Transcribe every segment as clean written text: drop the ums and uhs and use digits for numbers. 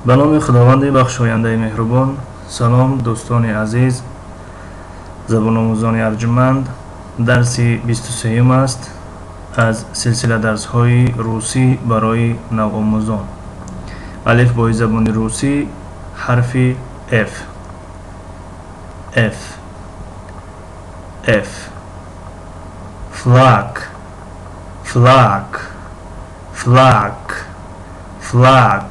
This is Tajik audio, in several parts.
Ба номи Худованди бахшояндаи меҳрубон. Салом, дӯстони азиз, забономӯзони арҷуманд. Дарси 23-юм аст аз силсила дарсҳои русӣ барои навомӯзон. Алифбои забони русӣ, ҳарфи Ф. Ф, Ф. Флаг, флаг, флаг, флаг.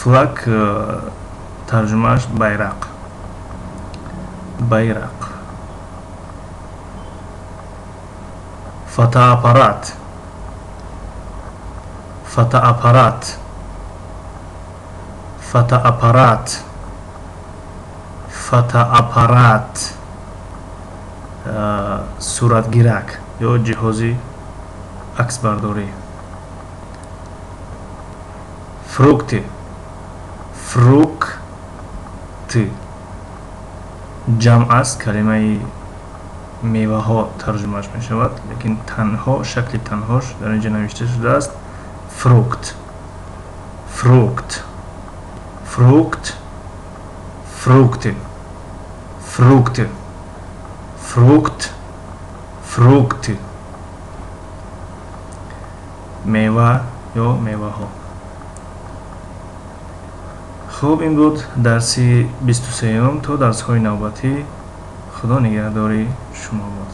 Флаг, тарҷумааш байрақ, байрақ. Фотоаппарат, фотоаппарат, фотоаппарат, фотоаппарат. Суратгирак ё ҷиҳози аксбардорӣ. Фрукты, фрукты ҷамъ аст, калимаи меваҳо тарҷумааш мешавад, лекин танҳо шакли танҳош дар инҷа навишта шудааст: фрукт, фрукт, фрукт, фрукты, фрукты, фрукт, фрукты. Мева ё меваҳо. Хуб, ин буд дарси 23-юм. То дарсҳои навбатӣ, Худо нигаҳдори шумо бод.